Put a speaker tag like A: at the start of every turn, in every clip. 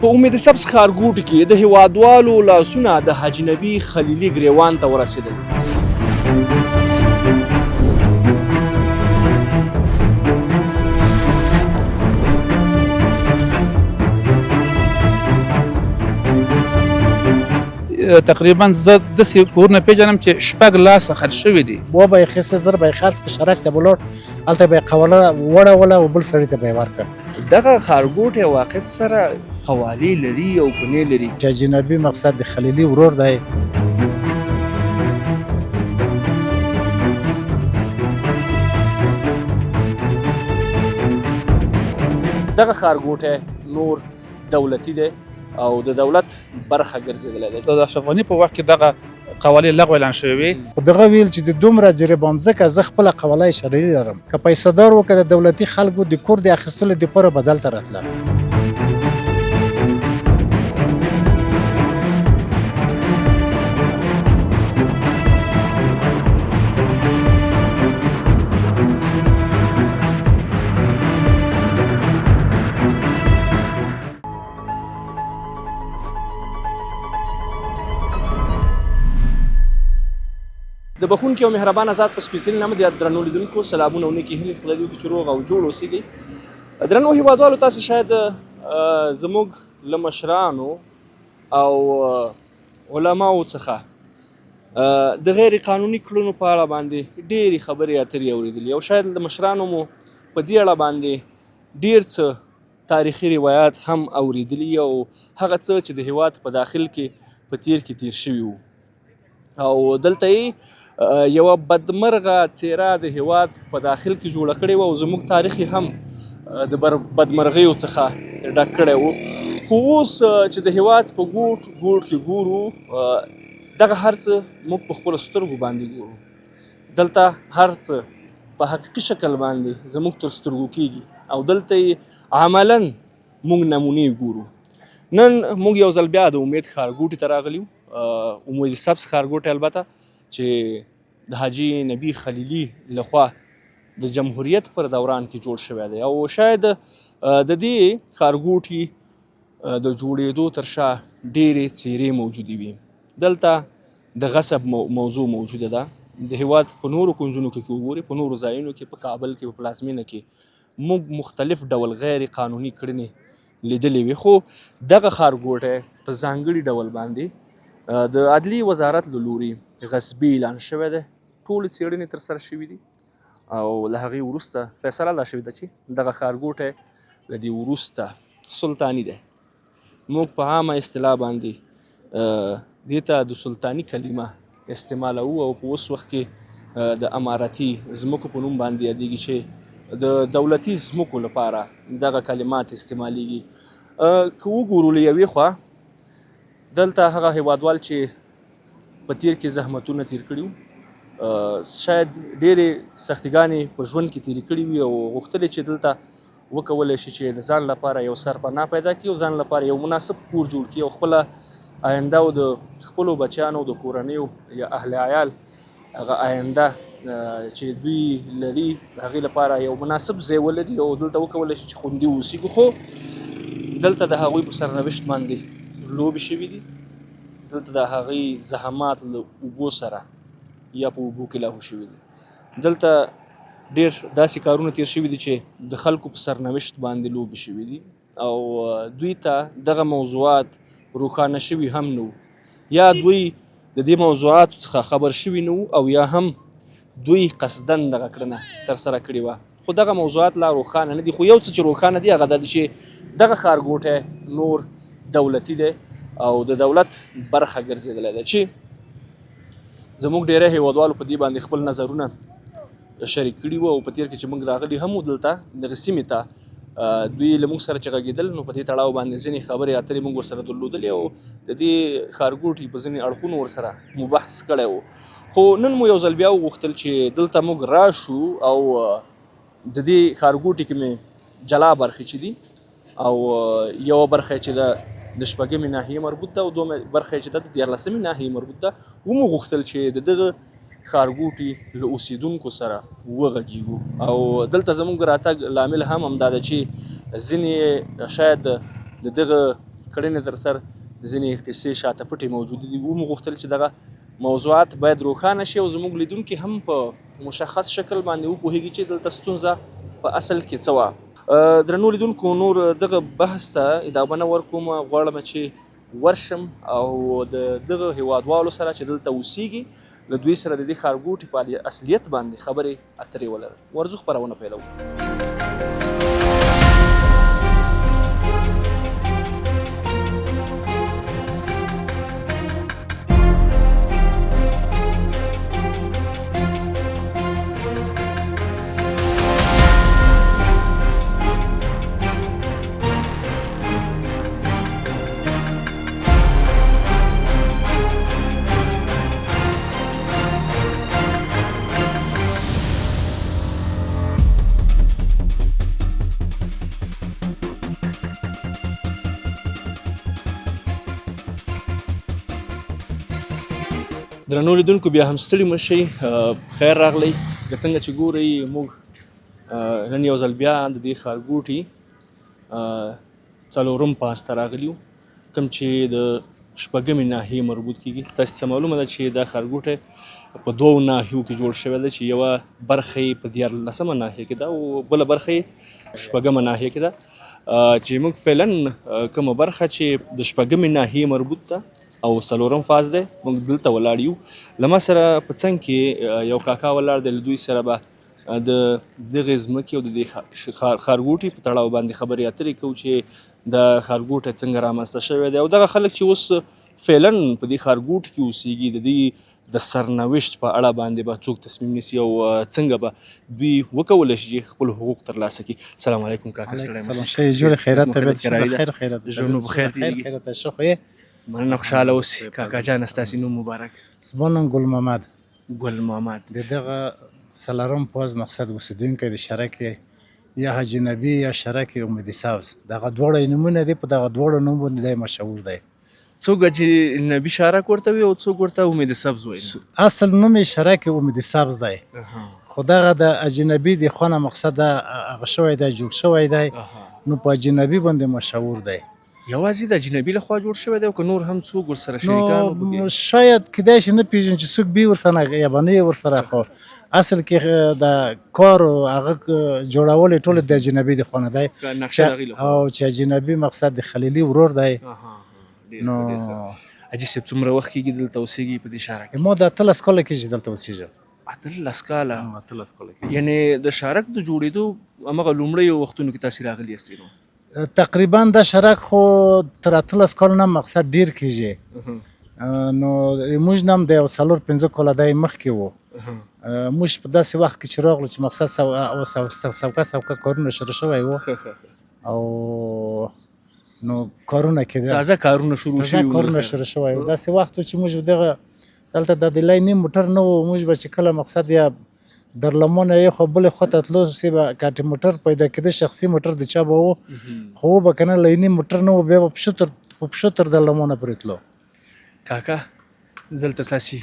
A: په امید سبز ښارګوټي کې د هیوادوالو لاسونه د حاجي نبي خلیلي ګریوان ته ورسېدل.
B: تقریبا زه داسې کورونه پېژنم چې شپږ لاسه خرڅ شوي دي.
C: و به یې خسته زر به یې خرڅ کړ، شرک ته به ولاړ، هلته به یې قواله وړوله او بل سړي ته به یې ورکړه.
A: دغه ښارګوټی واقعیت سره قوالې لري او که نه لري؟
C: چې حاجي نبي مقصد د خلیلي ورور دی.
A: دغه ښارګوټی نور دولتي دی او د دولت برخه ګرځېدلی دی.
B: د اشرف غني په وخت کې دغه قوالې لغوه اعلان شوې وې.
C: خو دغه ویل چې د دومره جریبه مځکه زه خپله قواله شرعي لرم، که پیسه دار و که د دولتي خلکو د کور د اخیستلو دپاره به دلته راتله.
A: د بخونکي او مهربان ذات په سپېڅلي نامه د درنو لیدونکو سلامونه او نیکې هیلې، خدای دې وکړي چې روغ او جوړ اوسېږئ. درنو هیوادوالو، تاسو شاید زموږ له مشرانو او علماو څخه د غیر قانوني کړنو په اړه باندې ډېرې خبرې اترې اورېدلي او شاید له مشرانو مو په دې اړه باندې ډېر څه تاریخي روایات هم اورېدلي او هغه څه چې د هیواد په داخل کې په تیر کې تیر شوي وو او دلته یې یوه بدمرغه څیره د هیواد په داخل کې جوړه کړې وه او زموږ تاریخ یې هم د بدمرغیو څخه ډک کړی و. خو اوس چې د هیواد په ګوټ ګوټ کې ګورو، دغه هر څه موږ په خپلو سترګو باندې ګورو. دلته هر څه په حقیقي شکل باندې زموږ تر سترګو کیږي او دلته یې عملاً موږ نمونې ګورو. نن موږ یو ځل بیا د امید ښارګوټي ته راغلي یو، امید سبز ښارګوټی البته، چې د حاجي نبي خلیلي لخوا د جمهوریت پر دوران کې جوړ شوی دی او شاید د دې ښارګوټي د جوړېدو تر شا ډېرې څیرې موجودې وي. دلته د غصب موضوع موجوده ده. د هیواد په نورو کنجونو کې که وګوري، په نورو ځایونو کې، په کابل کې، په پلازمینه کې موږ مختلف ډول غیر قانوني کړنې لیدلې وي، خو دغه ښارګوټی په ځانګړي ډول باندې د عدلي وزارت له لوري غصبي اعلان شوی دی. ټولې څېړنې ترسره شوې دي او له هغې وروسته فیصله دا شوې ده چې دغه ښارګوټی له دې وروسته سلطاني دی. موږ په عامه اصطلاح باندې دې ته د سلطاني کلمه استعمالوو او په اوس وخت کې د امارتي ځمکو په نوم باندې یادېږي چې د دولتي ځمکو لپاره دغه کلمات استعمالیږي. که وګورو له یوې خوا دلته هغه هیوادوال چې په تیر کې زحمتونه تیر کړي وو، شاید ډېرې سختیګانې په ژوند کې تیرې کړي وي او غوښتلې چې دلته وکولی شي چې د ځان لپاره یو سرپناه پیدا کړي او ځان لپاره یو مناسب کور جوړ کړي او خپله آینده او د خپلو بچیانو د کورنیو یا اهل عیال هغه آینده چې دوی لري د هغې لپاره یو مناسب ځای ولري او دلته وکولی شي چې خوندي اوسېږي. خو دلته د هغوی په سرنوشت باندې لوبې شوي دي، دلته د هغوی زحمات له اوبو سره یا په اوبو کې لاهو شوي دي. دلته ډېر داسې کارونه تیر شوي دي چې د خلکو په سرنوشت باندې لوبې شوي دي او دوی ته دغه موضوعات روښانه شوي هم نه وو، یا دوی د دې موضوعاتو څخه خبر شوي نه وو او یا هم دوی قصداً دغه کړنه ترسره کړې وه. خو دغه موضوعات لا روښانه نه دي. خو یو څه چې روښانه دي هغه دا دي چې دغه ښارګوټی نور دولتي دی او د دولت برخه ګرځېدلی دی چې زموږ ډیری هیوادوالو په دې باندې خپل نظرونه شریک کړي وو او په تیر کې چې موږ راغلي هم وو دلته دغه سیمې ته، دوی له موږ سره چې غږېدل نو په دې تړاو باندې ځینې خبرې اترې موږ ورسره درلودلې او د دې ښارګوټي په ځینې اړخونو ورسره مو بحث کړی و. خو نن مو یو ځل بیا وغوښتل چې دلته موږ راشو او د دې ښارګوټي کې مې جلا برخې چې دي او یوه برخه چې ده د شپږمې ناحیې مربوط ده او دومه برخه چې ده د دیارلسمې ناحیې مربوط ده، ومو غوښتل چې د دغه ښارګوټي له اوسېدونکو سره وغږیږو. او دلته زموږ راتګ لامل هم همدا ده چې ځینې شاید د دغه کړنې تر سر ځینې قصې شاته پټې موجودې دي. ومو غوښتل چې دغه موضوعات باید روښانه شي او زموږ لیدونکي هم په مشخص شکل باندې وپوهیږي چې دلته ستونزه په اصل کې څه وه. درنو لیدونکو، نور دغه بحث ته ادامه نه ورکوم، غواړم چې ورشم او د دغه هیوادوالو سره چې دلته اوسیږي له دوی سره د دې ښارګوټي په اصلیت باندې خبرې اترې ولرم. ورځو خپرونه پیلوو. درنو لیدونکو، بیا هم ستړي مه شئ، خیر راغلی. لکه څنګه چې ګورئ موږ نن یو ځل بیا د دې ښارګوټي څلورم پاس ته راغلي یو، کوم چې د شپږمې ناحیې مربوط کیږي. تاسې ته معلومه ده چې دا ښارګوټی په دوو ناحیو کې جوړ شوی دی، چې یوه برخه یې په دیارلسمه ناحیه کې ده او بله برخه یې شپږمه ناحیه کې ده. چې موږ فعلا کومه برخه چې د شپږمې ناحیې مربوط ده او څلورم فاز دی، موږ دلته ولاړ یو. له ما سره په څنګ کې یو کاکا ولاړ دی، له دوی سره به د دغې ځمکې او د دې ښارګوټي په تړاو باندې خبرې اترې کوو چې د ښارګوټی څنګه رامنځته شوی دی او دغه خلک چې اوس فعلا په دې ښارګوټي کې اوسیږي د دې د سرنوشت په اړه باندې به څوک تصمیم نیسي او څنګه به دوی وکولی شي چې خپل حقوق ترلاسه کړي. سلام علیکم کاکا، ستړی
C: مه سلام، ښه یې جوړ، خیرات طبیعت ښه، خیر خیرات،
A: ژوند مو بخیر
C: خیر خیرات، ښه خو یې؟
A: مننه، خوشحاله اوسې کاکا جانه. ستاسې نوم مبارک؟
C: زما نوم ګل محمد.
A: ګل محمد.
C: د دغه څلورم پوځ مقصد اوسېدونکی د شرک یا حاجي نبي یا شرک امید سبز، دغه دواړه یې نومونه دي، په دغه دواړو نوم باندې دی مشهور دی.
A: څوک چې نبي شارک ورته وي او څوک ورته امید سبز وایي؟
C: اصل نوم یې شرک امید سبز دی، خو دغه د اجنبي د خونه مقصد هغه شوی دی، جوړ شوی دی، نو په اجنبي باندې مشهور دی.
A: یوازې د اجنبي لخوا جوړ شوی دی او که نور هم څوک ورسره شریکان وو پکې؟
C: نو شاید کیدای شي، نه پېژنم چې څوک بي ورسره یا به نه یې ورسره، خو اصل کې د کار او هغه جوړول ټول د اجنبي د خونه دی، او چې اجنبي مقصد د خلیلي ورور دی. نو
A: حاجي صاحب څومره وخت کېږي دلته اوسېږي په دې شهر کې؟
C: ما د 18 کاله کېږي دلته اوسېږم.
A: 18 کاله؟
C: 18 کاله کېږي.
A: یعنې د شارک د جوړېدو همغه لومړیو وختونو کې تاسې راغلي یاستئ؟ نو
C: تقریبا دا شرک خو تر 18 کال نه مقصد ډیر کیږي، نو موږ نم د یو 4-5 کاله دی مخکې وو. موږ په داسې وخت کې چې راغلو چې مقصد سوکه سوکه کارونه شروع شوی وو او نو کارونه کېده،
A: تازه کارونه شروع شوي وو،
C: کارونه شروع شوی وو. داسې وخت و چې موږ دغه دلته د لایني موټر نه و، موږ به چې کله مقصد یا درلمونه یې خو بلې خوا ته تلو سي به کاټي موټر پیدا کېده، شخصي موټر د چا به و، خو و به که نه لایني موټر نه و، بیا به په پښو تر درلمونه پورې تلو.
A: کاکا دلته تاسې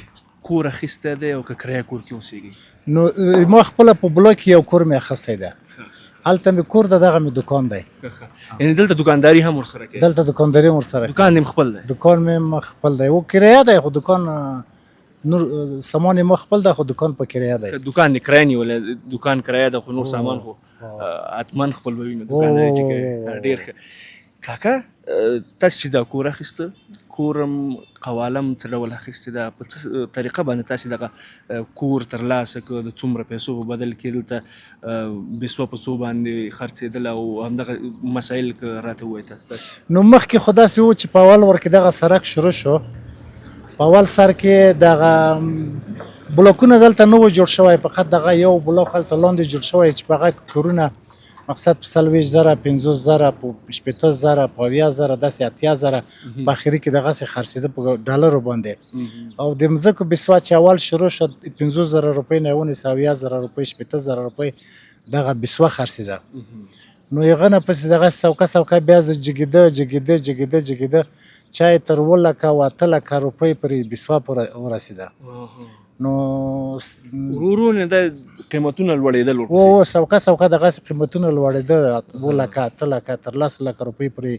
A: کور اخیستی دی او که کرایه کور کې اوسېږئ؟
C: نو ما خپله په بلاک کې یو کور مې اخیستی دی، هلته مې کور ده، دغه مې دکان دی.
A: یعنې دلته دکانداري هم ورسره کوي؟
C: دلته دکانداري هم ورسره.
A: دکان دې خپل دی؟
C: دکان مې خپل دی، و کرایه دی، خو دکان نور سامان یې ما خپل ده، خو دکان په کرایه دی.
A: دکان دې کرایه نیولی، دکان کرایه ده، خو نور سامان خو حتما خپل به وي، نو دکانداري چې کوي. ډېر ښه. کاکا تاسې چې دا کور اخیسته، کور هم قواله هم څه ډول اخیستې ده، په څه طریقه باندې تاسې دغه کور ترلاسه کړ، د څومره پیسو په بدل کې دلته بسوه په څو باندې خرڅېدله او همدغه مسایل که راته ووایئ تاسو؟
C: نو مخکې خو داسې و چې په اول ور کې دغه سړک شروع شو، په اول سر کې دغه بلاکونه دلته نه و جوړ شوی، فقط دغه یو بلاک هلته لاندې جوړ شوی چې په هغه کورونه مقصد په 40,000، 50,000، په 60,000، په 70,000، داسې 80,000 په اخري کې دغسې خرڅېده په ډالرو باندې. او د مځکو بسوا چې اول شروع شو 50,000 روپۍ نه یې ونیسه، 70,000 روپۍ، 60,000 روپۍ دغه بسوا خرڅېده. نو هغه نه پسې دغه سوکه سوکه بیا زه جګېده جګېده جګېده جګېده چا یې تر 7 لکه او 8 لکه روپۍ پرې بسوا پورې ورسېده. نو
A: ورو ورو نه دا قیمتونه لوړېدل ورپسې.
C: و سوکه سوکه دغسې قیمتونه لوړېده، 7 لکه، 8 لکه، تر 10 لکه روپۍ پرې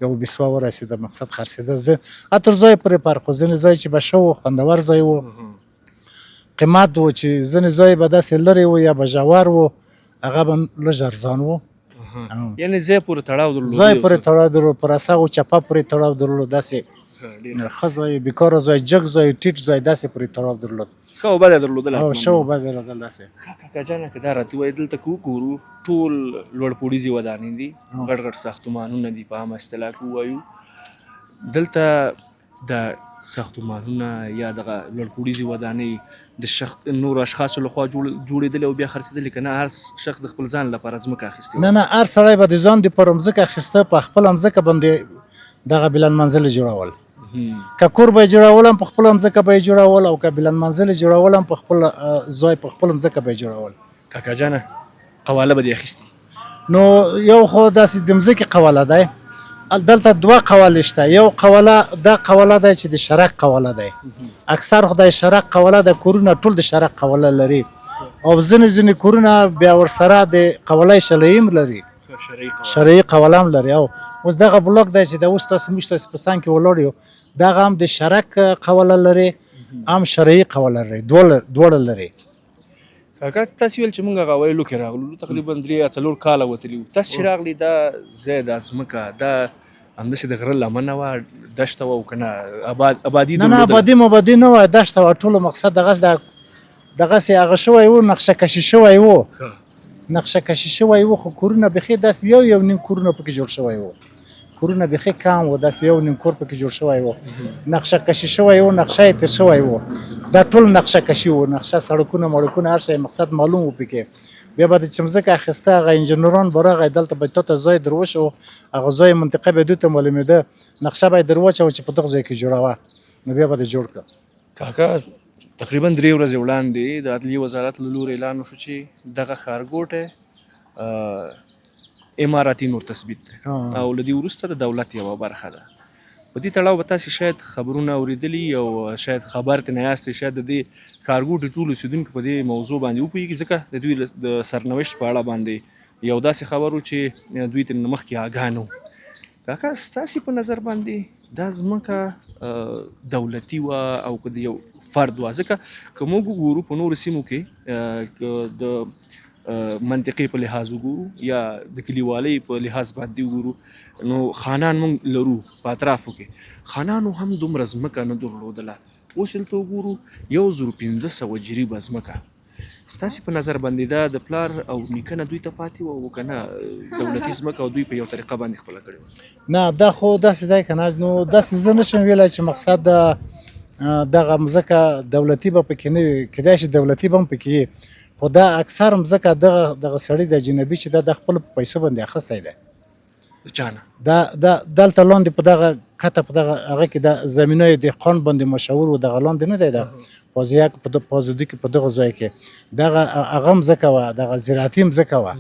C: یو بسوا ورسېده، مقصد خرڅېده. زه اتر ځای پورې فرق و، ځینې ځای چې به ښه و، خوندور ځای و، قیمت و، چې ځینې ځای به داسې لرې و یا به ژور و، هغه به لږ ارزان و.
A: یعنی ځای پورې تړاو درلود،
C: ځای پورې تړاو درلود، پر اسغو چپه پورې تړاو درلود، داسې ښه ځای، بیکاره ځای، جګ ځای، ټیټ ځای، داسې پورې تړاو درلود.
A: ښه او بده درلودله.
C: او ښه او بده درلودل داسې.
A: کاکا جانه، که دا راته ووایې، دلته که وګورو ټول لوړ پوړیزې ودانۍ دي، غټ غټ ساختمانونه دي، په عامه اصطلاح که ووایو دلته د ساختمانونه یا دغه لوړ پوړیزې ودانۍ د نورو اشخاصو لخوا جوړېدلې او بیا خرڅېدلې، که نه هر شخص د خپل ځان لپاره ځمکه اخیستې وه؟
C: نه نه، هر سړی به د ځان دپاره مځکه اخیسته، په خپله مځکه باندې دغه بلند منزل جوړول. که کور به یې جوړول هم په خپله مځکه به یې جوړول، او که بلند منزل یې جوړول هم په خپل ځای په خپله مځکه به یې جوړول.
A: کاکا جانه، قواله به دې اخیستې؟
C: نو یو خو داسې د مځکې قواله دی، دلته دوه قوالې شته. یو قواله دا قواله ده چې د شرق قواله دی، اکثر خو د شرق قواله د کورونه ټول د شرق قواله لري، او ځینې ځینې کورونه بیا ورسره د قواله شلعي هم لري، شرعي قواله هم لري. او اوس دغه بلاک دی چې د اوس تاسو موږ تاسو په څنګ کې ولاړ یو، دغه هم د شرق قواله لري، هم شرعي قواله لري، دواړه لري.
A: کاکا، تاسو ویل چې موږ هغه اوایلو کې راغلو، تقریبا 3 یا 4 کاله وتلي وو. تاسو چې راغلي دا ځای، دا ځمکه، دا همداسې د غره لمنه وه، دښته وه او که نه ابادي
C: نه نه،
A: درلودله؟
C: ابادي مبادي نه وه، دښته وه. ټولو مقصد دغسې هغه شوی و، نقشه کشي شوی و. نقشه کشي شوی و، خو کورونه بیخي داسې یو یو نیم کورونه پکې جوړ شوی و، کورونه بیخي کم و، داسې یو نیم کور پکې جوړ شوی و، نقشه کشي شوی و، نقشه یې تېر شوی و، دا ټول نقشه کشي و، نقشه سړکونه مړکونه هر شی مقصد معلوم و پکې. بیا به د چې مځکه اخیسته هغه انجنیران به راغی، دلته به تا ته ځای در وښو، هغه ځای منطقه به دوی ته معلومېده، نقشه به یې در واچوه چې په دغه ځای کې جوړوه، نو بیا به دې جوړ کړه.
A: کاکا، تقریبا 3 ورځې وړاندې د عدلیې وزارت له لوري اعلان وشو چې دغه ښارګوټی اماراتي نور تثبیت دی او له دې وروسته د دولت یوه برخه ده. په دې تړاو به تاسې شاید خبرونه اورېدلي او شاید خبر ترې نه یاستئ، شاید د دې ښارګوټي ټول اوسېدونکي په دې موضوع باندې وپوهېږي، ځکه د دوی د سرنوشت په اړه باندې یو داسې خبر و چې دوی ترې مخکې آګاه نه وو. کاکا، ستاسې په نظر باندې دا ځمکه دولتي وه او که د یو فرد وه؟ ځکه که موږ وګورو په نورو سیمو کې، که د منطقې په لحاظ وګورو یا د کلیوالۍ په لحاظ باندې وګورو، نو خانان موږ لرو په اطرافو کې، خانانو هم دومره ځمکه نه درلودله. اوس دلته وګورو 1500 جریبه ځمکه. ستاسې په نظر باندې دا د پلار او نیکه نه دوی ته پاتې وه او که نه دولتي ځمکه او دوی په یو طریقه باندې خپله کړې وه؟
C: نه، دا خو داسې دی که نه، نو داسې زه نشم ویلی چې مقصد دغه مځکه دولتي به پکې نه وي، کېدای شي دولتي به هم پکې وي، خو دا اکثر مځکه دغه سړي د اجنبي چې دا د خپلو په پیسو باندې اخیستی دی.
A: د چا نه؟
C: دا دلته لاندې په دغه کته په دغه هغه کې د زمینه دهقان باندې مشهور و، دغه لاندې نه دی، دا پازیک په پازودي کې په دغه ځای کې دغه هغه مځکه وه، دغه زراعتي مځکه وه،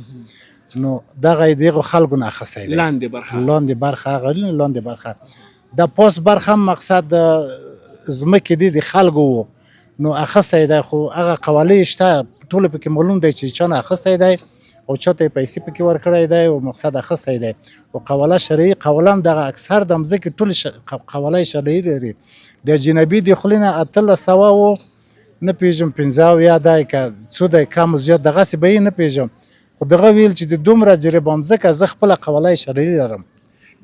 C: نو دغه یې دغو خلکو نه اخیستی دی.
A: لاندې برخه.
C: لاندې برخه، هغه لاندې برخه. د پاس برخه هم مقصد ځمکې دي د خلکو و، نو اخیستی دی، خو هغه قوالې شته ټولو پکې معلوم دی چې چا نه اخیستی دی او چا ته یې پیسې پکې ورکړی دی او مقصد اخیستی دی. او قواله شرعي، قواله هم دغه اکثر د مځکې ټولې قواله شرعي لري. د جنبي د خولې نه اتلس سوه و نه پېژم پنځه اویا دی که څو دی، کم زیات دغسې به یې نه پېژم، خو دغه ویل چې د دومره جریبه مځکه زه خپله قواله شرعي لرم.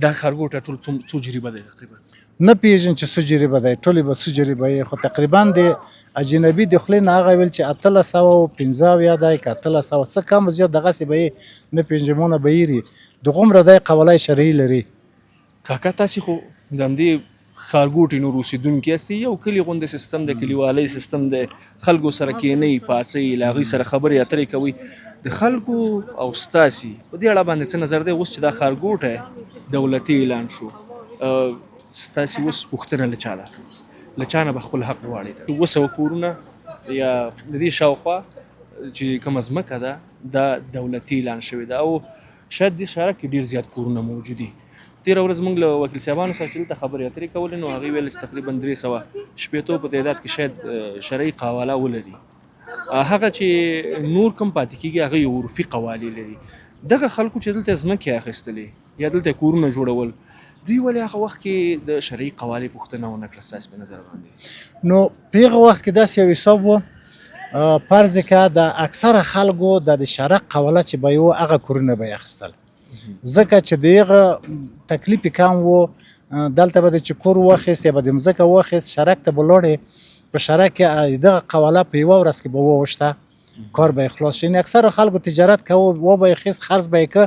A: دا ښارګوټی ټول څو جریبه دی تقریبا؟
C: نه پېژم چې څو جریبه دی، ټولې به څو جریبه یې، خو تقریبا د اجنبي د خولې نه هغه ویل چې اتلس سوه او پنځه اویا دی که اتلس سوه څه کم زیات دغسې به یې نه پېژنم، ونه به یې دغومره دی قواله شرعي لري.
A: کاکا، تاسې خو د همدې ښارګوټي نور اوسېدونکي یاستئ، یو کلي غوندې سیستم دی، کلیوالۍ سیستم دی، خلکو سره کښېنئ، پاڅئ، له هغوی سره خبرې اترې کوئ. د خلکو او ستاسې په دې اړه باندې څه نظر دی؟ اوس چې دا ښارګوټی دولتي اعلان شو، ستاسې اوس پوښتنه له چا ده؟ له چا نه به خپل حق غواړئ؟ 700 کورونه یا د دې شاوخوا چې کومه ځمکه ده دا دولتي اعلان شوې ده او شاید دې ښار کې ډېر زیات کورونه موجود دي. تېره ورځ موږ له وکیل صاحبانو سره چې دلته خبرې اترې کولې، نو هغوی ویل چې تقریباً 360 په تعداد کې شاید شرعي قواله ولري. هغه چې نور کم پاتې کېږي هغه یو عرفي قوالې لري. دغه خلکو چې دلته ځمکې اخیستلې یا دلته کورونه جوړول، دوی ولې هغه وخت کې د شرعي قوالې پوښتنه ونه کړه ستاسې په نظر باندې؟
C: نو په هغه وخت کې داسې یو حساب و، فرض که د اکثره خلکو د شرق قواله چې به یې وه هغه کورونه به یې اخیستل، ځکه چې د هغه تکلیف یې کم و. دلته به د چې کور واخیست یا به د مځکه واخیست، شرک ته به لاړې، په شرک کې دغه قواله په یوه ورځ کې به ووشته، کار به یې خلاص شي. یعنې اکثره خلکو تجارت کوه، و به یې خیست، خرڅ به یې که،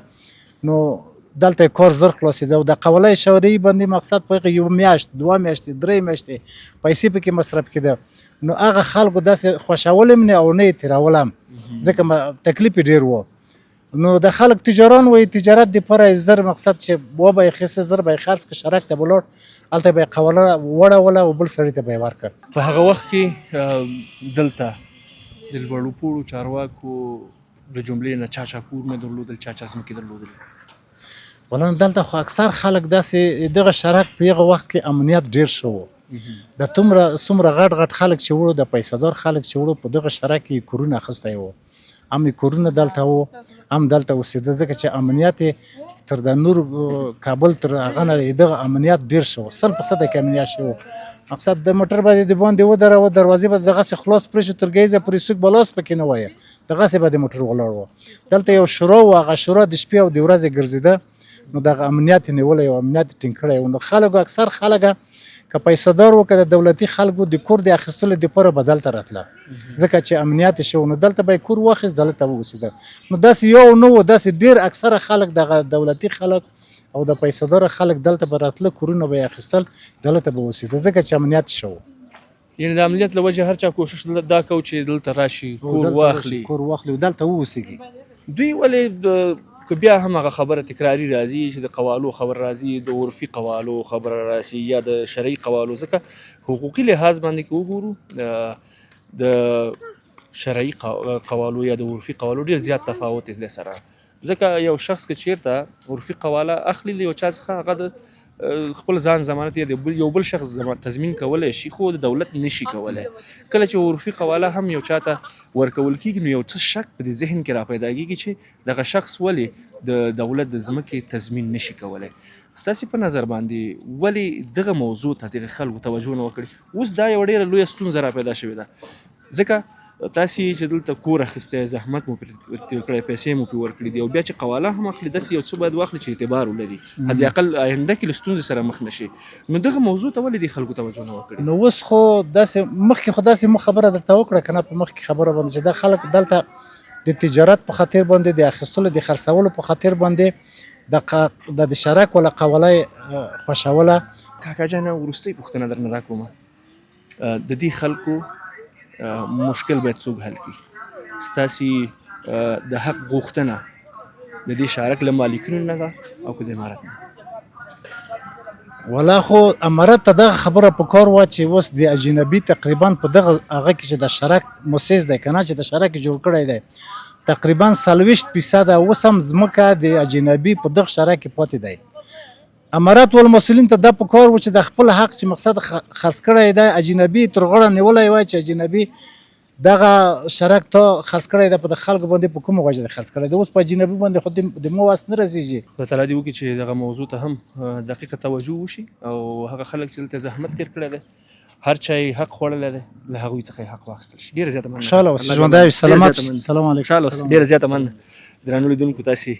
C: نو دلته یې کار زر خلاصېده. او د قواله شرعي باندې مقصد په هغه یوه میاشت، دوه میاشتې، درې میاشتې پیسې پکې مصرف کېده. نو هغه خلکو داسې خوښول هم نه او نه یې تېرول هم، ځکه تکلیف یې ډېر و. نو د خلک تجاران وایي تجارت دپاره یې زر مقصد چې و به یې خیسته، زر به یې خرڅ کړ، شرک ته به لاړ، هلته به یې قواله وړوله او بل سړي ته به یې ورکړ.
A: په هغه وخت کې دلته د لوړو پوړو چارواکو له جملې نه چا چا کورونه درلودل، چا چا ځمکې درلودلې؟
C: ولا دلته خو اکثر خلک داسې دغه شرک په هغه وخت کې امنیت ډېر ښه و. د څومره غټ غټ خلک چې وړو، د پیسهدار خلک چې وړو، په دغه شرک کې کورونه اخیستی وو، هم یې کورونه دلته وو، هم دلته اوسېده، ځکه چې امنیت یې تر د نور کابل تر هغه نه دغه امنیت ډېر ښه و، 100% کې امنیت ښه و. مقصد د موټر به د باندې ودروه، دروازې به دغسې خلاص پرېښو، تر ګیزه پورې څوک به لاس پکې نه وایه، دغسې به د موټر ولاړ و. دلته یو شورا و، هغه شورا د شپې او د ورځې ګرځېده، نو دغه امنیت یې نیولی و، امنیت یې ټینګ کړی و. نو خلکو اکثر خلک که پیسهدار و که د دولتي خلکو د کور د اخیستلو دپاره به دلته راتله، ځکه چې امنیت یې ښه و. نو دلته به یې کور واخیست، دلته به اوسېده. نو داسې یو نه و، داسې ډېر اکثره خلک دغه دولتي خلک او د پیسهدار خلک دلته به راتله، کورونه به یې اخیستل، دلته به اوسېده، ځکه چې امنیت ښه و.
A: یعنې د امنیت له وجې هر چا کوشش دا کو چې دلته راشي، کور واخلي،
C: کور واخلي او دلته واوسېږي.
A: دوی ولې که بیا هم هغه خبره تکراري راځي چې د قوالو خبره راځي، د عرفي قوالو خبره راشي یا د شرعي قوالو، ځکه حقوقي لحاظ باندې که وګورو د شرعي قوالو یا د عرفي قوالو ډېر زیات تفاوت دی سره. ځکه یو شخص که چیرته عرفي قواله اخلي له یو چا څخه، هغه د خپل ځان ضمانت یا د یو بل شخص تضمین کولی شي، خو د دولت نشي کولی. کله چې عرفي قواله هم یو چا ته ورکول کېږي، نو یو څه شک په دې ذهن کې را پیدا کېږي چې دغه شخص ولې د دولت د ځمکې تضمین نشي کولی. ستاسې په نظر باندې ولې دغه موضوع ته دغه خلکو توجه نه وکړي؟ اوس دا یوه ډېره لویه ستونزه را پیدا شوې ده، ځکه تاسې چې دلته کور اخیستی، زحمت مو پرې تېر کړی، پیسې مو پرې ورکړي دي، او بیا چې قواله هم اخلي، داسې یو څه باید واخلي چې اعتبار ولري، حد اقل آینده کې له ستونزې سره مخ نه شي. نو دغه موضوع ته ولې دې خلکو توجه نه وکړي؟
C: نو اوس خو داسې مخکې خو داسې مو خبره درته وکړه که نه، په مخکې خبره باندې چې دا خلک دلته د تجارت په خاطر باندې، د اخیستلو د خرڅولو په خاطر باندې د شرک ولا قواله یې خوښوله.
A: کاکا جانه، وروستۍ پوښتنه درنه دا کومه، د دې خلکو مشکل باید څوک حل کړي؟ ستاسې د حق غوښتنه د دې شارک له مالکینو نه ده او که د امارت نه؟
C: ولا خو امارت ته دغه خبره په کار وه چې اوس د اجنبي تقریبا په دغه هغه کې چې د شرک موسس دی که نه، چې د شرک جوړ کړی دی، تقریبا 40% اوس هم ځمکه د اجنبي په دغه شرک کې پاتې دی. امارت والمسؤلین ته دا په کار و چې د خپل حق چې مقصد خرڅ کړی دی، اجنبي تر غاړه نیولی وای چې اجنبي دغه شرک ته خرڅ کړی دی، په د خلکو باندې په کومه وجه خرڅ کړی دی؟ اوس په اجنبي باندې خو د مو وس نه رسېږي.
A: خدای تعالی دې وکړي چې دغه موضوع ته هم دقیقه توجه وشي او هغه خلک چې دلته زحمت تېر کړی دی، هر چا یې حق خوړلی دی، له هغوی څخه یې حق واخیستل شي. ډېره زیاته مننه.
C: خوشحاله اوسئ،
A: الله دې
C: ژوندی
A: مننه.
C: اوسئ، سلامت
A: ډېره زیاته
C: اوسئ.
A: مننه.
C: سلام علیکم.
A: خوشحاله اوسئ، ډېره زیاته مننه. درنو لیدونکو، تاسې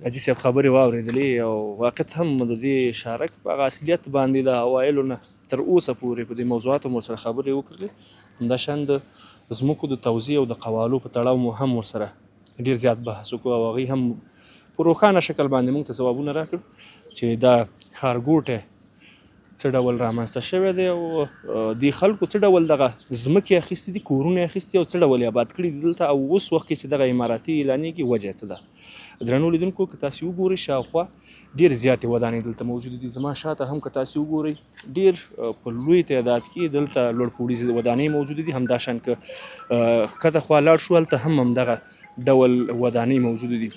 A: حاجي صاحب خبرې واورېدلې او واقعیت هم د دې شارک په هغه اصلیت باندې د اوایلو نه تر اوسه پورې په دې موضوعاتو مو ورسره خبرې وکړلې. همداشان د ځمکو د توزیع او د قوالو په تړاو مو هم ورسره ډېر زیات بحث وکړو او هغوی هم په روښانه شکل باندې موږ ته ځوابونه راکړل چې دا ښارګوټی څه ډول رامنځته شوی دی او دې خلکو څه ډول دغه ځمکې اخیستې دي، کورونه یې اخیستي او څه ډول یې آباد کړي دي دلته، او اوس وخت کې چې دغه اماراتي اعلانېږي وجه یې څه ده. درنو لیدونکو، که تاسې وګورئ شاوخوا ډېر زیاتې ودانۍ دلته موجودې دي. زما شاته هم که تاسې وګورئ ډېر په لوی تعداد کې دلته لوړ پوړیزې ودانۍ موجودې دي. همداشان که ښکته خوا لاړ شو هلته هم همدغه ډول ودانۍ موجودې دي.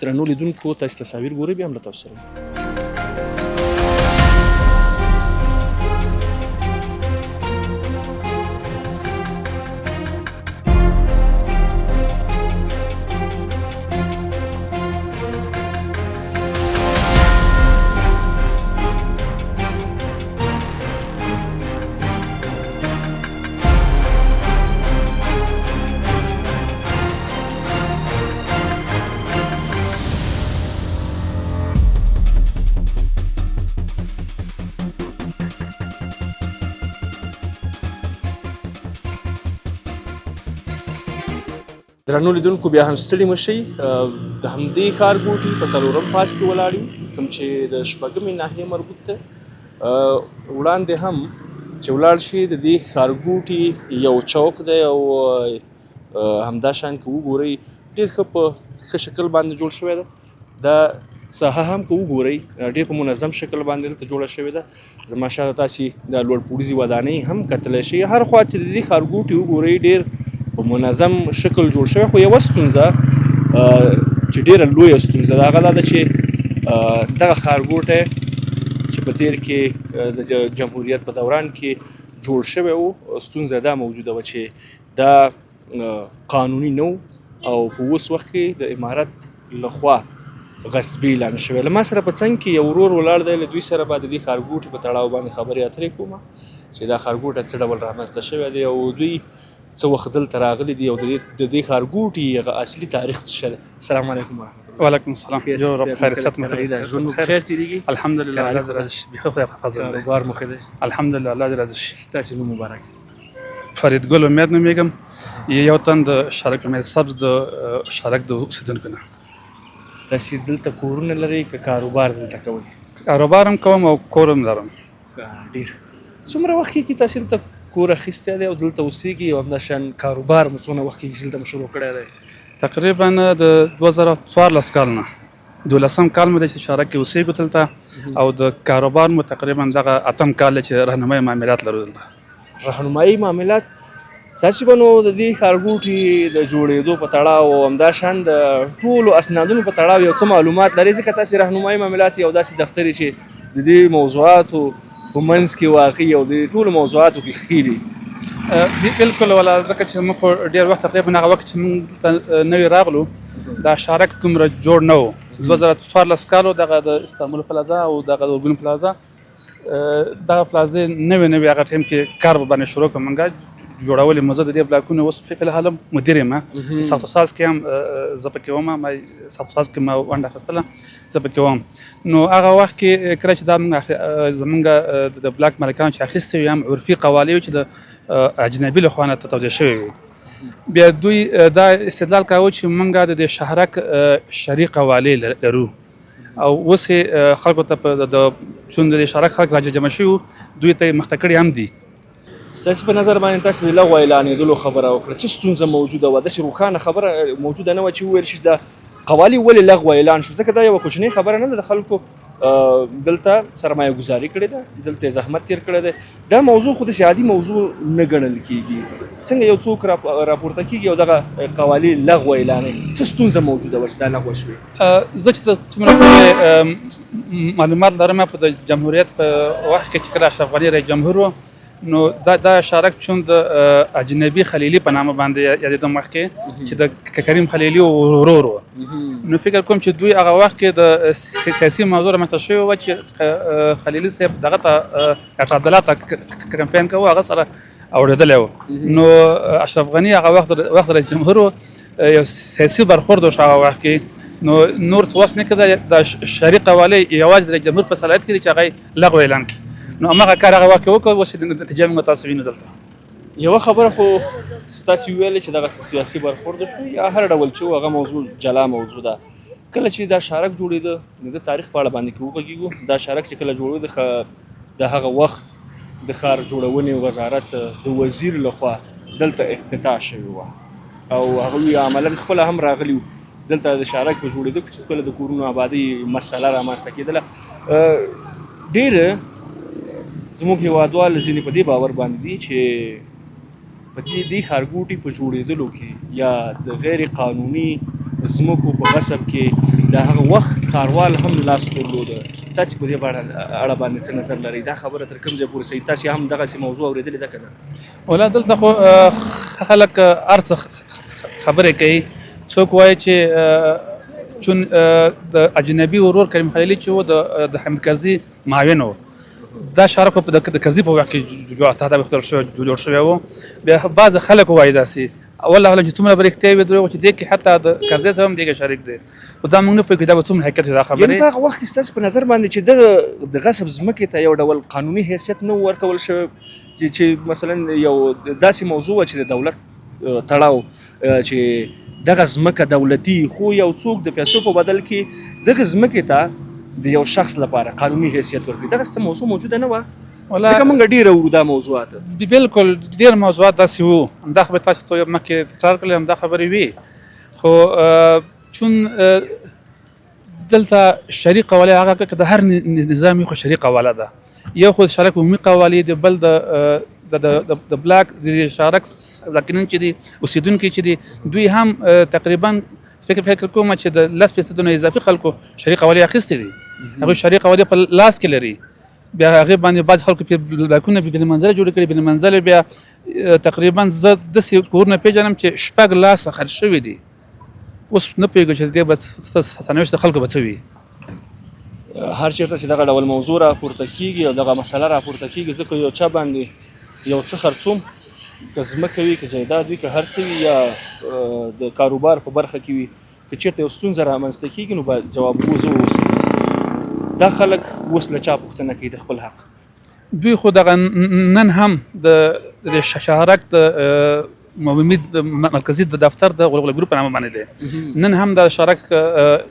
A: درنو لیدونکو، تاسې تصاویر ګورئ، بیا هم له تاسو سره. درنو لیدونکو بیا هم ستړي مه شئ. د همدې ښارګوټي په څلورم پاس کې ولاړ یو، کوم چې د شپږمې ناحیې مربوط دی. وړاندې هم چې ولاړ شي د دې ښارګوټي یو چوک دی او همدا شان که وګورئ ډېر ښه په ښه شکل باندې جوړ شوی دی. دا ساحه هم که وګورئ ډېر په منظم شکل باندې دلته جوړه شوې ده. زما شاته تاسې دا لوړ پوړیزې ودانۍ هم کتلی شئ. هر خوا چې د دې ښارګوټي وګورئ ډېر په منظم شکل جوړ شوی، خو یوه ستونزه چې ډېره لویه ستونزه ده هغه دا ده چې دغه ښارګوټی چې په تېر کې د جمهوریت په دوران کې جوړ شوی و، ستونزه دا موجوده وه چې دا قانوني نه و او په اوس وخت کې د امارت لخوا غصبي اعلان شوی. له ما سره په څنګ کې یو ورور ولاړ دی، له دوی سره به د دې ښارګوټي په تړاو باندې خبرې اترې کوم چې دا ښارګوټی څه ډول رامنځته شوی دی او دوی څه وخت دلته راغلي دي او د دې ښارګوټي هغه اصلي تاریخ څه شی دی. السلام علیکم ورحمت الله.
B: وعلیکم السلام. جوړ رب خیر، صحت مو
A: ښه ده، ژوند مو په خیر تېرېږي؟
B: الحمدلله، الله دې راضي شي. بخیر، خدای په فضل دی.
A: کاروبار مو ښه دی؟
B: الحمدلله، الله دې راضي شي.
A: ستاسې نوم مبارک؟
B: فرید ګل امید نومېږم، یو تن د شارک امید سبز د شارک د اوسېدونکو نه.
A: تاسې دلته کورونه لرئ که کاروبار دلته کوئ؟
B: کاروبار هم کوم او کور هم لرم.
A: ډېر څومره وخت کېږي تاسې دلته کور اخیستی دی او دلته اوسېږئ، او همداشان کاروبار مو څونه وخت کېږي چې دلته مو شروع کړی دی؟
B: تقریبا د 2014 کال نه، دولسم کال مو دی چې شارک کې اوسېږو دلته، او د کاروبار مو تقریبا دغه اتم کال دی چې رهنمایي معاملات لرو دلته.
A: رهنمایي معاملات تاسې به نو د دې ښارګوټي د جوړېدو په تړاو او همداشان د ټولو اسنادونو په تړاو یو څه معلومات لرئ، ځکه تاسې رهنمایي معاملات یو داسې دفتر چې د دې موضوعاتو په منځ کې واقع او د ټولو موضوعاتو کې ښکېل دي.
B: بالکل ولا، ځکه چې موږ خو ډېر وخت تقریبا هغه وخت چې موږ دلته نوي راغلو دا شارک دومره جوړ نه و. 2014 کال دغه د استانبول پلازا او دغه د ارګون پلازا، دغه پلازې نوې نوې هغه ټایم کې کار به باندې شروع کړم، موږ جوړولې مو. زه د دې بلاکونو اوس فی الحال مدیر یم، ساخت و ساز کې هم زه پکې وم، ما ساخت و ساز کې ما ونډه اخیستله، زه پکې وم. نو هغه وخت کې کله چې دا موږ زمونږ د بلاک مالکانو چې اخیستې وي، هم عرفي قوالې وي چې د اجنبي له خوا نه توزیع شوې وي، بیا دوی دا استدلال کاوه چې موږ د دې شهرک شرعي قوالې لرو، او اوس یې خلکو ته د چون د دې شهرک خلک راجمع شوي وو، دوی ته یې مخته کړي هم دي.
A: ستاسې په نظر باندې تاسې د لغوه اعلانېدلو خبره وکړه، څه ستونزه موجوده وه؟ داسې روښانه خبره موجوده نه وه چې وویل شي دا قوالي ولې لغوه اعلان شو، ځکه دا یوه کوچنۍ خبره نه ده. د خلکو دلته سرمایه ګذاري کړې ده، دلته یې زحمت تېر کړی دی، دا موضوع خو داسې عادي موضوع نه ګڼل کېږي. څنګه یو څوک راپورته کېږي او دغه قوالي لغوه اعلانوي؟ څه ستونزه موجوده وه چې دا لغوه شوې؟
B: زه چې څومره پورې معلومات لرم په د جمهوریت په وخت کې چې کله اشرف غني رئیس جمهور و، نو دا شارک چون د اجنبي خلیلي په نامه باندې یادېده مخکې، چې د کریم خلیلي ورور و، نو فکر کوم چې دوی هغه وخت کې د سیاسي موضوع رامنځته شوې وه چې خلیلي صاحب دغه ته ډاکټر عبدالله ته کمپاین کاوه، هغه سره اورېدلی و. نو اشرف غني هغه وخت رئیس جمهور و، یو سیاسي برخورد وشو هغه وخت کې، نو نور څه وس نه کېده، د شرعي قوالې یوازې د رئیس جمهور په صلاحیت کې دي چې هغه یې لغوه اعلان کړي. نو هماغه کار هغه وخت کې وکړ، اوس یې نتیجه موږ تاسو وینو دلته.
A: یوه خبره خو تاسې وویلې چې دغه سیاسي برخورد شو یا هر ډول چې و، هغه موضوع جلا موضوع ده. کله چې دا شارک جوړېده، د ده تاریخ په اړه باندې که وغږېږو، دا شارک چې کله جوړېده د هغه وخت د ښار جوړونې وزارت د وزیر لخوا دلته افتتاح شوې وه، او هغوی عملاً خپله هم راغلي وو دلته د شارک په جوړېدو کې چې کله د کورونو آبادۍ مسله رامنځته کېدله. ډېر زموږ هېوادوال ځینې په دې باور باندې دي چې په دې ښارګوټي په جوړېدلو کې یا د غیر قانوني ځمکو په غصب کې د هغه وخت ښاروال هم لاس درلوده. تاسې په دې اړه باندې څه نظر لرئ؟ دا خبره تر کوم ځای پورې صحیح؟ تاسې هم دغسې موضوع اورېدلې ده که نه؟
B: ولا دلته خو خلک هر څه خبرې کوي. څوک وایي چې چون د اجنبي ورور کریم خلیلي چې و د حامد کرزي معاون و، دا شارک خو د کرزي په وخت کې جوړ شوی و. بیا بعضې خلک وایي داسې، والله اعلم چې څومره به رښتیا وي دروغ، چې دې کې حتی د کرزي صاحب هم دې کې شریک دی، خو دا موږ نه پوهېږو دا به څومره حقیقت وي دا خبرې.
A: یعنې په هغه وخت کې ستاسې په نظر باندې چې دغه د غصب ځمکې ته یو ډول قانوني حیثیت نه و ورکول شوی، چې مثلا یو داسې موضوع وه چې د دولت تړاو چې دغه ځمکه دولتي، خو یو څوک د پیسو په بدل کې دغه ځمکې ته د یو شخص لپاره قانوني حیثیت ورکړي، دغه څه موضوع موجوده نه وه؟ ځکه موږ ډېر اورو دا موضوعات.
B: بالکل ډېر موضوعات داسې وو، همدا خبرې تاسو ته مخکې تکرار کړلې، همدا خبرې وي. خو چون دلته شرعي قواله هغه که د هر نظام خو شرعي قواله ده، یو خو شارک عمومي قوالې دی، بل د بلاک د شارک ساکنین چې دي، اوسېدونکي چې دي، دوی هم تقریبا فکر کوم چې د 10% نه اضافي خلکو شرعي قوالې اخیستې دي، هغوی شرعي قوالې په لاس کې لري. بیا هغې باندې بعضې خلکو پرې بلاکونه بې منزله جوړ کړي، بې منزله بیا تقریبا زه داسې کورونه پېژنم چې 6 لاسه خرڅ شوي دي. اوس نه پوهېږو چې د دې به سرنوشت د خلکو به څه وي.
A: هر چېرته چې دغه ډول موضوع راپورته کېږي او دغه مسله راپورته کېږي، ځکه یو چا باندې یو څه خرڅوم، که ځمکه وي، که جایداد وي، که هر څه وي، یا د کاروبار په برخه کې وي، که چېرته یو ستونزه رامنځته کېږي نو باید جوابګو زه واوسم. دا خلک اوس له چا پوښتنه کوي د خپل حق؟
B: دوی خو دغه نن هم د شهرک د عمومي مرکزي د دفتر د غلغله ګروپ په نامه باندې دی. نن هم د شارک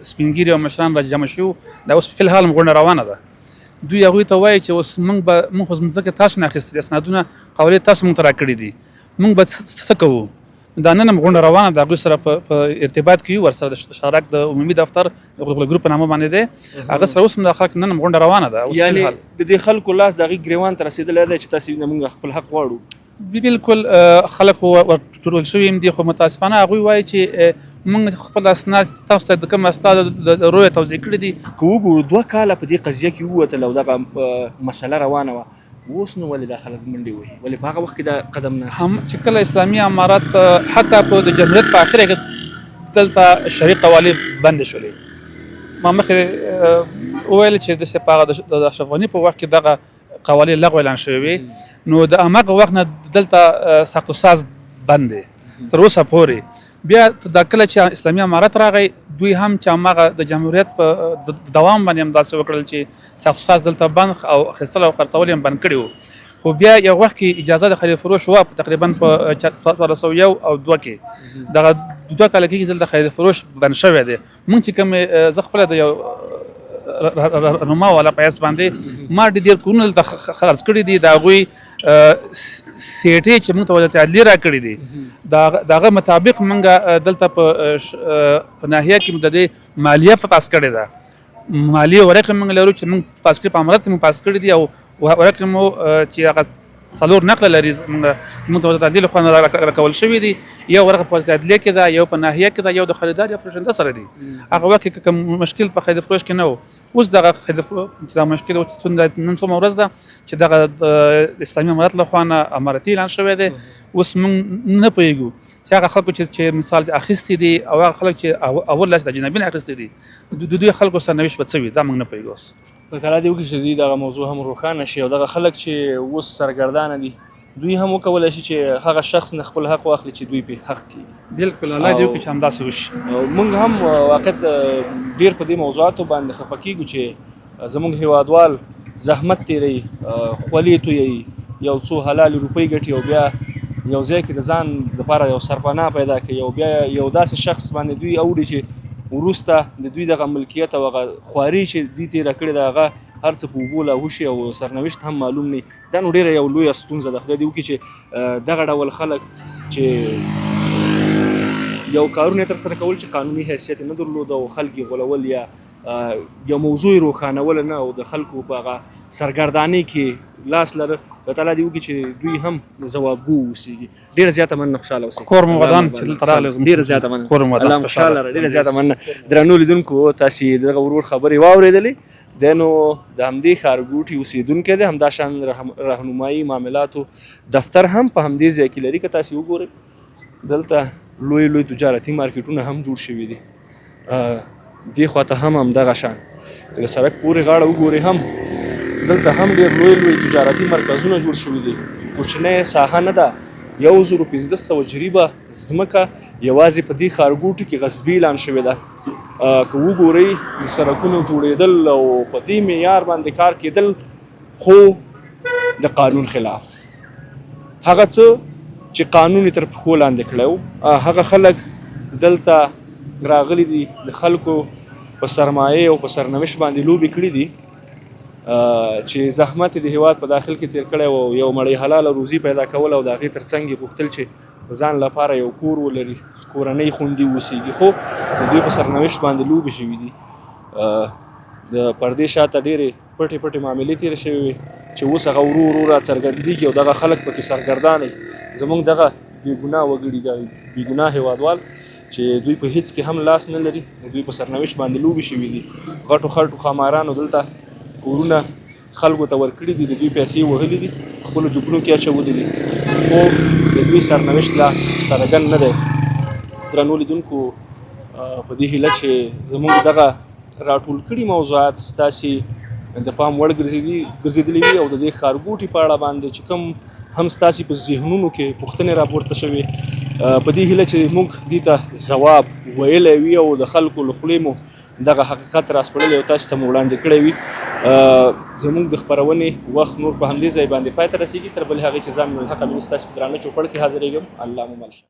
B: سپینګیري او مشران را جمع شوي، دا اوس فی الحال هم غونډه روانه ده. دوی هغوی ته وایي چې اوس موږ خو ځمکه تاسو نه اخیستې دي، اسنادونه قوالې تاسو موږ ته راکړي دي، موږ به څه کوو؟ دا نن هم غونډه روانه ده، هغوی سره په ارتباط کې یو، ورسره د شارک د عمومي دفتر د غلغله ګروپ په نامه باندې دی، هغه سره اوس هم د خلک نن هم غونډه روانه ده. اوس
A: یعنې
B: فی الحال.
A: د دې خلکو لاس د هغې ګریوان ته رسېدلی دی چې تاسې موږ خپل حق غواړو.
B: بالکل، خلک خو ورټول شوي هم دي، خو متاسفانه هغوی وایي چې موږ خپل اسناد تاسو ته د کوم اسناد د رویه توضیح کړي دي.
A: که وګورو 2 کاله په دې قضیه کې ووتل او دغه مسله روانه وه، اوس نو ولې دا خلک منډې وهي؟ ولې په هغه وخت کې دا قدم نه اخیست؟
B: هم چې کله اسلامي امارت، حتی په د جمهوریت په اخره کې دلته شرعي قوالې بندې شولې. ما مخکې وویل چې داسې په هغه د اشرف غني په وخت کې دغه قوالې لغوه اعلان شوې وې، نو د هماغه وخت نه دلته ساخت و ساز بند دی تر اوسه پورې. بیا دا کله چې اسلامي امارت راغی، دوی هم چې هماغه د جمهوریت په دوام باندې هم داسې وکړل چې ساخت و ساز دلته بند او اخیستل او خرڅول یې هم بند کړي وو. خو بیا یو وخت کې اجازه د خرید فروش وه، تقریبا په 1401 او 2 کې، دغه 2 کاله کېږي دلته خرید فروش بند شوی دی. موږ چې کوم، زه خپله د یو رهنما والا په حیث باندې ما ډېر کورونه دلته خرڅ کړي دي، د هغوی سیټې چې موږ ته وزارت عدلیې راکړي دي، د هغه مطابق موږ دلته په ناحیه کې موږ د دې مالیه پاس کړې ده. مالیې ورقې موږ لرو چې موږ پاس کړي، په امارت کې موږ پاس کړي دي، او ورقې مو چې هغه 4 نقله لري، موږ ته وزارت عدلیې له خوا نه راکول شوي دي. یو ورقه په وزارت عدلیې کې ده، یو په ناحیه کې ده، یو د خریدار یا فروشنده سره دي. هغه وخت کې کوم مشکل په خرید فروش کې نه و. اوس دغه خرید چې دا مشکل اوس څومره نن څومره ورځ ده چې دغه د اسلامي امارت له خوا نه امارتي اعلان شوی دی. اوس موږ نه پوهېږو چې هغه خلکو چې مثال اخیستي دي او هغه خلک چې اول لاس د اجنبي نه اخیستي دي، د دوی خلکو سرنوشت به څه وي، دا موږ نه پوهېږو اوس.
A: الله تعالی دې وکړي چې دوی دغه موضوع هم روښانه شي او دغه خلک چې اوس سرګردانه دي دوی هم وکولای شي چې هغه شخص نه خپل حق واخلي چې دوی پرې حق کېږي.
B: بالکل، الله دې وکړي چې همداسې وشي.
A: او موږ هم واقعیت ډېر په دې موضوعاتو باندې خفه کېږو چې زموږ هیوادوال زحمت تېروي، خولې تویوي، یو څو حلالې روپۍ ګټي او بیا یو ځای کې د ځان دپاره یو سرپناه پیدا کوي او بیا یو داسې شخص باندې دوی اوړي چې وروسته د دوی دغه ملکیت او هغه خواري چې دوی تېره کړې ده هغه هر څه په اوبو لاهو شي او سرنوشت هم معلوم نه وي. دا نو ډېره یو لویه ستونزه ده. خدای دې وکړي چې دغه ډول خلک چې یو کارونه یې ترسره کول چې قانوني حیثیت یې نه درلود او خلک یې غولول یا یو موضوع یې روښانوله نه او د خلکو په هغه سرګردانۍ کې لاس لره، الله تعالی دې وکړي چې دوی هم ځوابګو اوسېږي. ډېره زیاته مننه، خوشحاله اوسئ.
B: کور مو ودان چې دلته راغلی زموږ
A: ډېره زیاته مننه.
B: کور مو ودان،
A: الله مو خوشحاله لره. ډېره زیاته مننه. درنو لیدونکو، تاسې دغه ورور خبرې واورېدلې. دی نو د همدې ښارګوټي اوسېدونکی دی، همداشان رهنمایي معاملاتو دفتر هم په همدې ځای کې لري. که تاسې وګورئ دلته لوی لوی تجارتي مارکیټونه هم جوړ شوي دي. دې خواته هم همدغه شان چې د سړک پورې غاړه وګورئ هم دلته هم ډېر لوی لوی تجارتي مرکزونه جوړ شوي دي. کوچنۍ ساحه نه ده، 1500 جریبه ځمکه یوازې په دې ښارګوټي کې غصبي اعلان شوې ده. که وګورئ د سړکونو جوړېدل او په دې معیار باندې کار کېدل خو د قانون خلاف، هغه څه چې قانون یې تر پښو لاندې کړی و، هغه خلک دلته راغلي دي، د خلکو په سرمایه او په سرنوشت باندې لوبې کړې دي، چې زحمت یې د هیواد په داخل کې تیر کړی او یو مړۍ حلاله روزي پیدا کوله او د هغې ترڅنګ یې غوښتل چې ځان لپاره یو کور ولري، کورنۍ خوندي اوسیږي، خو د دوی په سرنوشت باندې لوبې شوې دي. د پردې شاته ډېرې پټې پټې معاملې تېرې شوې وې چې اوس هغه ورو ورو راڅرګندېږي او دغه خلک پکې سرګردانه وي. زموږ دغه بې ګناه وګړي، دا بې ګناه هیوادوال چې دوی په هیڅ کې هم لاس نه لري، د دوی په سرنوشت باندې لوبې شوې دي. غټو خټو ښامارانو دلته کورونه خلکو ته ورکړي دي، د دوی پیسې وهلي دي، خپلو جوبونو کې اچولي دي، خو د دوی سرنوشت لا څرګند نه دی. درنو لیدونکو، په دې هیله چې زموږ دغه راټول کړي موضوعات ستاسې د پام وړ ګرځېدلي وي او د دې ښارګوټي په اړه باندې چې کوم هم ستاسې په ذهنونو کې پوښتنې راپورته شوې، په دې هیله چې موږ دې ته ځواب ویلی وي او د خلکو له خولې مو دغه حقیقت راسپړلی او تاسو ته مو وړاندې کړی وي. زموږ د خپرونې وخت نور په همدې ځای باندې پای ته رسېږي. تر بلې هغې چې ځان الحق امین ستاسې په درانه چوپړ کې حاضرېږم، الله مو مل شه.